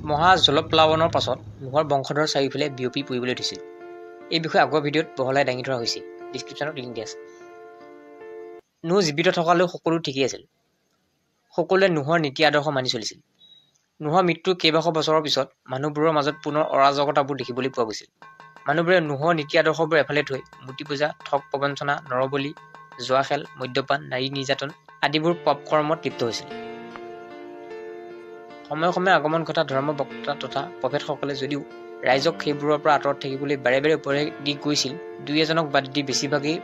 মহা জলপ্লাৱনৰ পাছত নোহৰ বংশধৰ চাৰিওফালে বিয়পি পৰিবলৈ ধৰিছিল। এই বিষয়ে আগৰ ভিডিঅ'ত বহলাই দাঙি ধৰা হৈছে, ডিছক্ৰিপশ্যনত লিংক দিয়া আছে। নোহ জীৱিত থকালৈ সকলো ঠিকেই আছিল। সকলোৱে নোহৰ নীতি আদৰ্শ মানি চলিছিল। নোহৰ মৃত্যুৰ কেইবাশ বছৰৰ পিছত মানুহবোৰৰ মাজত পুনৰ অৰাজকতাবোৰ দেখিবলৈ পোৱা গৈছিল। মানুহবোৰে নোহৰ নীতি আদৰ্শবোৰ এফালে থৈ মূৰ্তি পূজা, ঠগ প্ৰবঞ্চনা, নৰবলি, জুৱা খেল, মদ্যপান, নাৰী নিৰ্যাতন আদিবোৰ পাপ কৰ্মত লিপ্ত হৈছিল। সময়ে সময়ে আগমন ঘটা ধৰ্মবক্তা তথা প্ৰভেদসকলে যদিও ৰাইজক সেইবোৰৰ পৰা আঁতৰত থাকিবলৈ বাৰে বাৰে উপদেশ দি গৈছিল, দুই এজনক বাদ দি বেছিভাগেই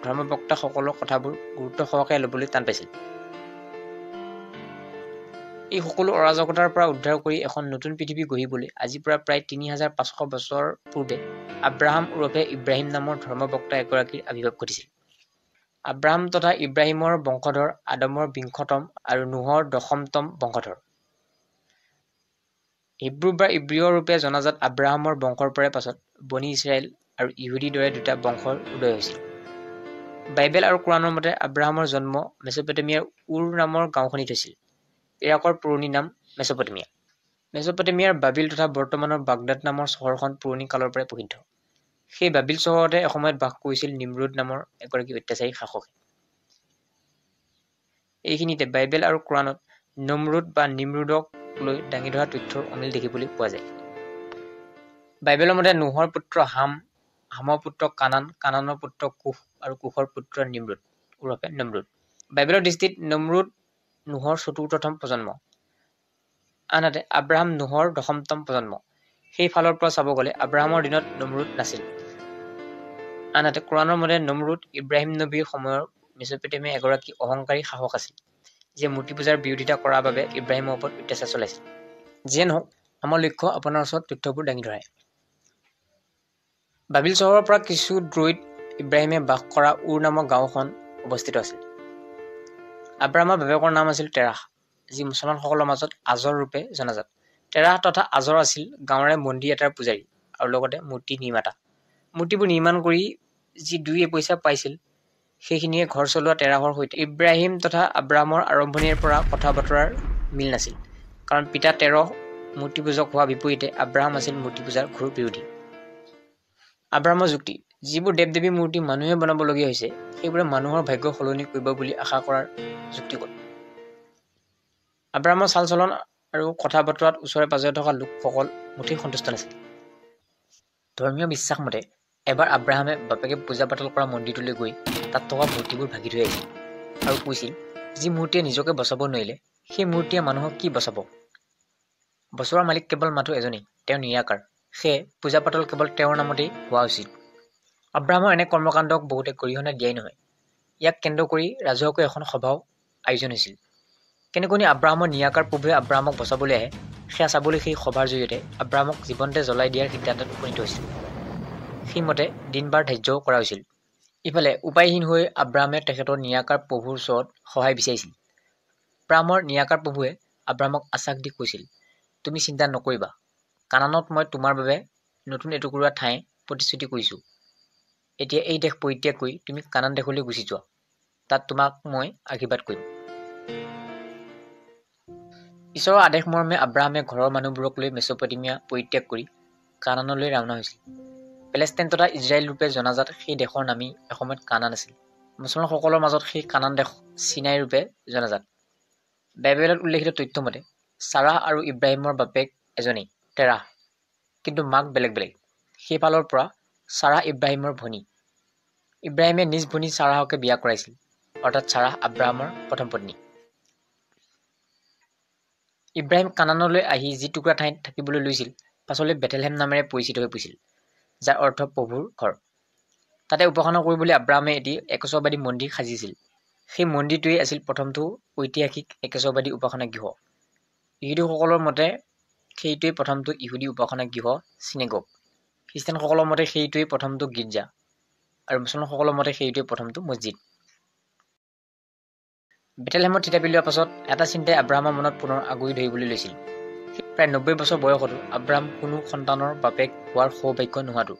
ধৰ্মবক্তাসকলৰ কথাবোৰ গুৰুত্ব সহকাৰে ল'বলৈ টান পাইছিল। এই সকলো অৰাজকতাৰ পৰা উদ্ধাৰ কৰি এখন নতুন পৃথিৱী গঢ়িবলৈ আজিৰ পৰা প্ৰায় 3500 বছৰ পূৰ্বে আব্ৰাহাম ওৰফে ইব্ৰাহিম নামৰ ধৰ্মবক্তা এগৰাকীৰ আৱিৰ্ভাৱ ঘটিছিল। আব্ৰাহাম তথা ইব্ৰাহিমৰ বংশধৰ আদমৰ বিংশতম আৰু নোহৰ দশমতম বংশধৰ। হিব্ৰু বা ইব্ৰীয় ৰূপে জনাজাত আব্ৰাহামৰ বংশৰ পৰাই পাছত বনী ইছৰাইল আৰু ইহুদীৰ দৰে দুটা বংশৰ উদয় হৈছিল। বাইবেল আৰু কোৰাণৰ মতে আব্ৰাহামৰ জন্ম মেছ'পটেমিয়াৰ উৰ নামৰ গাঁওখনিত হৈছিল। ইৰাকৰ পুৰণি নাম মেছ'পটেমিয়া। মেছ'পটেমিয়াৰ বাবিল তথা বৰ্তমানৰ বাগদাদ নামৰ চহৰখন পুৰণি কালৰ পৰাই প্ৰসিদ্ধ। সেই বাবিল চহৰতে এসময়ত বাস কৰিছিল নিমৰুদ নামৰ এগৰাকী অত্যাচাৰী শাসকে। এইখিনিতে বাইবেল আৰু কোৰাণত নমৰুদ বা নিমৰুদক লৈ দাঙি ধৰা তথ্যৰ অমিল দেখিবলৈ পোৱা যায়। বাইবেলৰ মতে নোহৰ পুত্ৰ হাম, হামৰ পুত্ৰ কানান, কানানৰ পুত্ৰ কুশ আৰু কুশৰ পুত্ৰ নিমৰুদ ওৰফে নমৰুদ। বাইবেলৰ দৃষ্টিত নমৰুদ নোহৰ চতুৰ্থতম প্ৰজন্ম, আনহাতে আব্ৰাহাম নোহৰ দশমতম প্ৰজন্ম। সেই ফালৰ পৰা চাব গ'লে আব্ৰাহামৰ দিনত নমৰুদ নাছিল। আনহাতে কোৰাণৰ মতে নমৰুদ ইব্ৰাহিম নবীৰ সময়ৰ মেছ'পটেমিয়াৰ এগৰাকী অহংকাৰী শাসক আছিল, যিয়ে মূৰ্তি পূজাৰ বিৰোধিতা কৰাৰ বাবে ইব্ৰাহিমৰ ওপৰত অত্যাচাৰ চলাইছিল। যিয়ে নহওক, আমাৰ লক্ষ্য আপোনাৰ ওচৰত তথ্যবোৰ দাঙি ধৰাই। বাবিল চহৰৰ পৰা কিছু দূৰৈত ইব্ৰাহিমে বাস কৰা উৰ নামৰ গাঁওখন অৱস্থিত আছিল। আব্ৰাহামৰ বাপেকৰ নাম আছিল তেৰাহ, যি মুছলমানসকলৰ মাজত আজৰ ৰূপে জনাজাত। তেৰাহ তথা আজৰ আছিল গাঁৱৰে মন্দিৰ এটাৰ পূজাৰী আৰু লগতে মূৰ্তি নিৰ্মাতা। মূৰ্তিবোৰ নিৰ্মাণ কৰি যি দুই এপইচা পাইছিল সেইখিনিয়ে ঘৰ চলোৱা তেৰাহৰ সৈতে ইব্ৰাহিম তথা আব্ৰাহামৰ আৰম্ভণিৰ পৰা কথা বতৰাৰ মিল নাছিল। কাৰণ পিতা তেৰহ মূৰ্তি পূজক হোৱাৰ বিপৰীতে আব্ৰাহাম আছিল মূৰ্তি পূজাৰ ঘোৰ বিৰোধী। আব্ৰাহামৰ যুক্তি, যিবোৰ দেৱ দেৱী মূৰ্তি মানুহে বনাবলগীয়া হৈছে সেইবোৰে মানুহৰ ভাগ্য সলনি কৰিব বুলি আশা কৰাৰ যুক্তি ক'ত? আব্ৰাহামৰ চাল চলন আৰু কথা বতৰাত ওচৰে পাজৰে থকা লোকসকল মুঠেই সন্তুষ্ট নাছিল। ধৰ্মীয় বিশ্বাস মতে এবাৰ আব্ৰাহামে বাপেকে পূজা পাতল কৰা মন্দিৰটোলৈ গৈ তাত থকা মূৰ্তিবোৰ ভাগি থৈ আহিছিল আৰু কৈছিল, যি মূৰ্তিয়ে নিজকে বচাব নোৱাৰিলে সেই মূৰ্তিয়ে মানুহক কি বচাব? বচোৱাৰ মালিক কেৱল মাথো এজনেই, তেওঁ নিৰাকাৰ, সেয়ে পূজা পাতল কেৱল তেওঁৰ নামতেই হোৱা উচিত। আব্ৰাহামৰ এনে কৰ্মকাণ্ডক বহুতে গৰিহণা দিয়াই নহয়, ইয়াক কেন্দ্ৰ কৰি ৰাজহুৱাকৈ এখন সভাও আয়োজন হৈছিল। কেনেকৈ আব্ৰাহামৰ নিৰাকাৰ প্ৰভুৱে আব্ৰাহামক বচাবলৈ আহে সেয়া চাবলৈ সেই সভাৰ জৰিয়তে আব্ৰাহামক জীৱন্তে জ্বলাই দিয়াৰ সিদ্ধান্তত উপনীত হৈছিল। সেইমতে দিনবাৰ ধাৰ্যও কৰা হৈছিল। ইফালে উপায়হীন হৈ আব্ৰাহামে তেখেতৰ নিৰাকাৰ প্ৰভুৰ ওচৰত সহায় বিচাৰিছিল। আব্ৰাহামৰ নিৰাকাৰ প্ৰভুৱে আব্ৰাহামক আশ্বাস দি কৈছিল, তুমি চিন্তা নকৰিবা, কানানত মই তোমাৰ বাবে নতুন এটুকুৰা ঠাই প্ৰতিশ্ৰুতি কৰিছোঁ। এতিয়া এই দেশ পৰিত্যাগ কৰি তুমি কানান দেশলৈ গুচি যোৱা, তাত তোমাক মই আশীৰ্বাদ কৰিম। ঈশ্বৰৰ আদেশ মৰ্মে আব্ৰাহামে ঘৰৰ মানুহবোৰক লৈ মেছ'পটেমিয়া পৰিত্যাগ কৰি কানানলৈ ৰাওনা হৈছিল। পেলেষ্টাইন তথা ইজৰাইল ৰূপে জনাজাত সেই দেশৰ নামেই এসময়ত কানান আছিল। মুছলমানসকলৰ মাজত সেই কানান দেশ চিনাই ৰূপে জনাজাত। বাইবেলত উল্লেখিত তথ্য মতে চাৰাহ আৰু ইব্ৰাহিমৰ বাপেক এজনেই, তেৰাহ, কিন্তু মাক বেলেগ বেলেগ। সেইফালৰ পৰা চাৰাহ ইব্ৰাহিমৰ ভনী। ইব্ৰাহিমে নিজ ভনী চাৰাহকে বিয়া কৰাইছিল, অৰ্থাৎ চাৰাহ আব্ৰাহামৰ প্ৰথম পত্নী। ইব্ৰাহিম কানানলৈ আহি যি টুকুৰা ঠাইত থাকিবলৈ লৈছিল পাছলৈ বেথেলহেম নামেৰে পৰিচিত হৈ পৰিছিল, যাৰ অৰ্থ প্ৰভুৰ ঘৰ। তাতে উপাসনা কৰিবলৈ আব্ৰাহামে এটি একস্বৰবাদী মন্দিৰ সাজিছিল। সেই মন্দিৰটোৱেই আছিল প্ৰথমটো ঐতিহাসিক একস্বৰবাদী উপাসনা গৃহ। ইহুদীসকলৰ মতে সেইটোৱেই প্ৰথমটো ইহুদী উপাসনা গৃহ চিনেগগ। খ্ৰীষ্টানসকলৰ মতে সেইটোৱেই প্ৰথমটো গীৰ্জা আৰু মুছলমানসকলৰ মতে সেইটোৱেই প্ৰথমটো মছজিদ। বেথেলহেমত থিতাপি লোৱাৰ পাছত এটা চিন্তাই আব্ৰাহামৰ মনত পুনৰ আগুৰি ধৰিবলৈ লৈছিল। প্ৰায় 90 বছৰ বয়সতো আব্ৰাহাম কোনো সন্তানৰ বাপেক হোৱাৰ সৌভাগ্য নোহোৱাটো।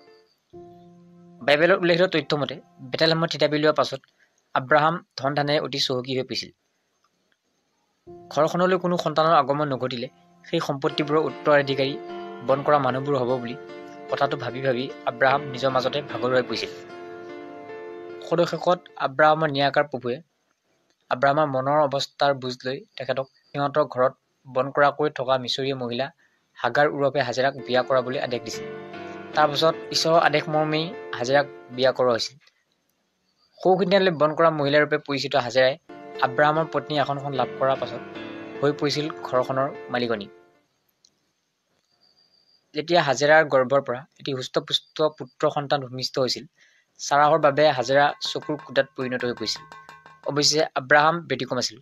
বাইবেলত উল্লেখিত তথ্য মতে বেথেলহেমত থিতাপি লোৱাৰ পাছত আব্ৰাহাম ধন ধানেৰে অতি চহকী হৈ পৰিছিল। ঘৰখনলৈ কোনো সন্তানৰ আগমন নঘটিলে সেই সম্পত্তিবোৰৰ উত্তৰাধিকাৰী বন কৰা মানুহবোৰ হ'ব বুলি কথাটো ভাবি ভাবি আব্ৰাহাম নিজৰ মাজতে ভাগৰুৱাই পৰিছিল। সদৌশেষত আব্ৰাহামৰ নিৰাকাৰ প্ৰভুৱে আব্ৰাহামৰ মনৰ অৱস্থাৰ বুজ লৈ তেখেতক সিহঁতৰ ঘৰত বন কৰাকৈ থকা মিছৰীয় মহিলা হাগাৰ ওৰফে হাজেৰাক বিয়া কৰাবলৈ আদেশ দিছিল। তাৰপাছত ঈশ্বৰৰ আদেশ মৰ্মেই হাজেৰাক বিয়া কৰোৱা হৈছিল। সৌ সিদিনালৈ বন কৰা মহিলাৰূপে পৰিচিত হাজেৰাই আব্ৰাহামৰ পত্নী আসনখন লাভ কৰাৰ পাছত হৈ পৰিছিল ঘৰখনৰ মালিকনী। যেতিয়া হাজেৰাৰ গৰ্ভৰ পৰা এটি সুস্থপুষ্ট পুত্ৰ সন্তান ভূমিষ্ঠ হৈছিল, চাৰাহৰ বাবে হাজেৰা চকুৰ কুটাত পৰিণত হৈ পৰিছিল। অৱশ্যে আব্ৰাহাম ব্যতিক্ৰম আছিল।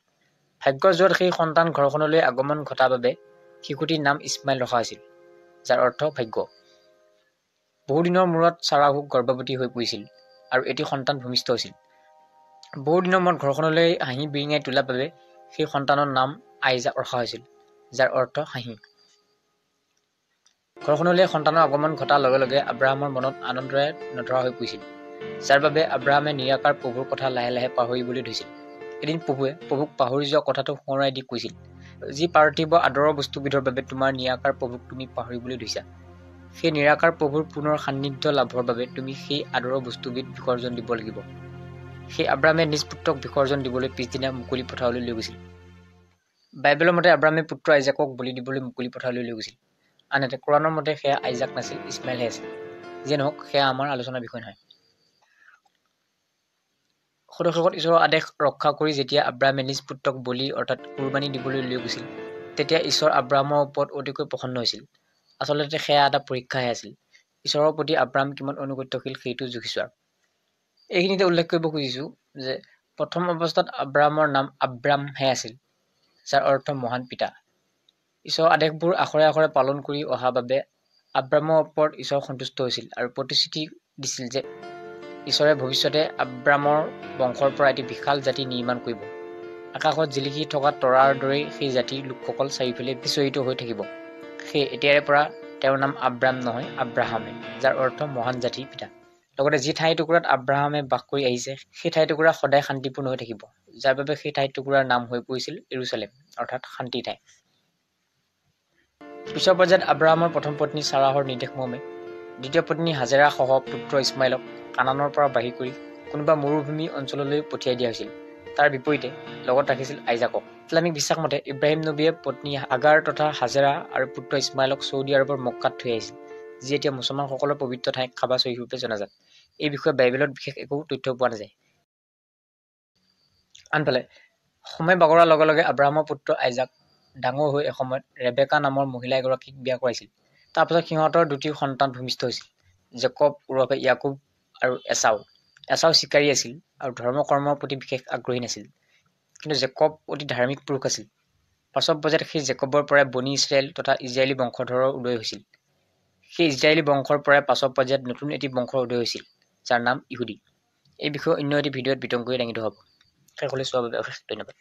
ভাগ্যৰ জোৰত সেই সন্তান ঘৰখনলৈ আগমন ঘটাৰ বাবে শিশুটিৰ নাম ইছমাইল ৰখা হৈছিল, যাৰ অৰ্থ ভাগ্য। বহুদিনৰ মূৰত চাৰাহো গৰ্ভৱতী হৈ পৰিছিল আৰু এটি সন্তান ভূমিষ্ঠ হৈছিল। বহুদিনৰ মূৰত ঘৰখনলৈ হাঁহি বিৰিঙাই তোলাৰ বাবে সেই সন্তানৰ নাম আইজাক ৰখা হৈছিল, যাৰ অৰ্থ হাঁহি। ঘৰখনলৈ সন্তানৰ আগমন ঘটাৰ লগে লগে আব্ৰাহামৰ মনত আনন্দৰে নধৰা হৈ পৰিছিল, যাৰ বাবে আব্ৰাহামে নিৰাকাৰ প্ৰভুৰ কথা লাহে লাহে পাহৰিবলৈ ধৰিছিল। এদিন প্ৰভুৱে প্ৰভুক পাহৰি যোৱা কথাটো সোঁৱৰাই দি কৈছিল, যি পাৰ্থিৱ আদৰৰ বস্তুবিধৰ বাবে তোমাৰ নিৰাকাৰ প্ৰভুক তুমি পাহৰিবলৈ ধৰিছা, সেই নিৰাকাৰ প্ৰভুৰ পুনৰ সান্নিধ্য লাভৰ বাবে তুমি সেই আদৰৰ বস্তুবিধ বিসৰ্জন দিব লাগিব। সেই আব্ৰাহামে নিজ পুত্ৰক বিসৰ্জন দিবলৈ পিছদিনা মুকলি পথাৰলৈ লৈ গৈছিল। বাইবেলৰ মতে আব্ৰাহামে পুত্ৰ আইজাকক বলি দিবলৈ মুকলি পথাৰলৈ লৈ গৈছিল। আনহাতে কোৰাণৰ মতে সেয়া আইজাক নাছিল, ইছমাইলহে আছিল। যিয়ে নহওক, সেয়া আমাৰ আলোচনাৰ বিষয় নহয়। সদৌশেষত ঈশ্বৰৰ আদেশ ৰক্ষা কৰি যেতিয়া আব্ৰাহামে নিজ পুত্ৰক বলি অৰ্থাৎ কুৰবানী দিবলৈ লৈ গৈছিল, তেতিয়া ঈশ্বৰ আব্ৰাহামৰ ওপৰত অতিকৈ প্ৰসন্ন হৈছিল। আচলতে সেয়া এটা পৰীক্ষাহে আছিল, ঈশ্বৰৰ প্ৰতি আব্ৰাহাম কিমান অনুগত্যশীল সেইটো জুখি চোৱাৰ। এইখিনিতে উল্লেখ কৰিব খুজিছোঁ যে প্ৰথম অৱস্থাত আব্ৰাহামৰ নাম আব্ৰামহে আছিল, যাৰ অৰ্থ মহান পিতা। ঈশ্বৰৰ আদেশবোৰ আখৰে আখৰে পালন কৰি অহাৰ বাবে আব্ৰামৰ ওপৰত ঈশ্বৰ সন্তুষ্ট হৈছিল আৰু প্ৰতিশ্ৰুতি দিছিল যে ঈশ্বৰে ভৱিষ্যতে আব্ৰামৰ বংশৰ পৰা এটি বিশাল জাতি নিৰ্মাণ কৰিব। আকাশত জিলিকি থকা তৰাৰ দৰেই সেই জাতিৰ লোকসকল চাৰিওফালে বিচৰিত হৈ থাকিব। সেয়ে এতিয়াৰে পৰা তেওঁৰ নাম আব্ৰাম নহয়, আব্ৰাহামহে, যাৰ অৰ্থ মহান জাতিৰ পিতা। লগতে যি ঠাই টুকুৰাত আব্ৰাহামে বাস কৰি আহিছে, সেই ঠাই টুকুৰা সদায় শান্তিপূৰ্ণ হৈ থাকিব, যাৰ বাবে সেই ঠাই টুকুৰাৰ নাম হৈ পৰিছিল ইৰুচালেম, অৰ্থাৎ শান্তিৰ ঠাই। পিছৰ পৰ্যায়ত আব্ৰাহামৰ প্ৰথম পত্নী চাৰাহৰ নিৰ্দেশ মৰ্মে দ্বিতীয় পত্নী হাজেৰাসহ পুত্ৰ ইছমাইলক কানানৰ পৰা বাহিৰ কৰি কোনোবা মৰুভূমি অঞ্চললৈ পঠিয়াই দিয়া হৈছিল। তাৰ বিপৰীতে লগত ৰাখিছিল আইজাকক। ইছলামিক বিশ্বাস মতে ইব্ৰাহিম নবীয়ে পত্নী হাগাৰ তথা হাজেৰা আৰু পুত্ৰ ইছমাইলক চৌদি আৰৱৰ মক্কাত থৈ আহিছিল, যি এতিয়া মুছলমানসকলৰ পবিত্ৰ ঠাই খাবা শ্বৰীফ ৰূপে জনাজাত। এই বিষয়ে বাইবেলত বিশেষ একো তথ্য পোৱা নাযায়। আনফালে সময় বাগৰাৰ লগে লগে আব্ৰাহামৰ পুত্ৰ আইজাক ডাঙৰ হৈ এসময়ত ৰেবেকা নামৰ মহিলা এগৰাকীক বিয়া কৰাইছিল। তাৰপাছত সিহঁতৰ দুটি সন্তান ভূমিষ্ঠ হৈছিল, জেকব ওৰফে ইয়াকুব আৰু এচাও। এচাও চিকাৰী আছিল আৰু ধৰ্ম কৰ্মৰ প্ৰতি বিশেষ আগ্ৰহী নাছিল, কিন্তু জেকব অতি ধাৰ্মিক পুৰুষ আছিল। পাছৰ পৰ্যায়ত সেই জেকবৰ পৰাই বনি ইছৰাইল তথা ইজৰাইলী বংশধৰৰ উদয় হৈছিল। সেই ইজৰাইলী বংশৰ পৰাই পাছৰ পৰ্যায়ত নতুন এটি বংশৰ উদয় হৈছিল, যাৰ নাম ইহুদী। এই বিষয়ে অন্য এটি ভিডিঅ'ত বিতংকৈ দাঙি ধৰা হ'ব। শেষলৈ চোৱাৰ বাবে অশেষ ধন্যবাদ।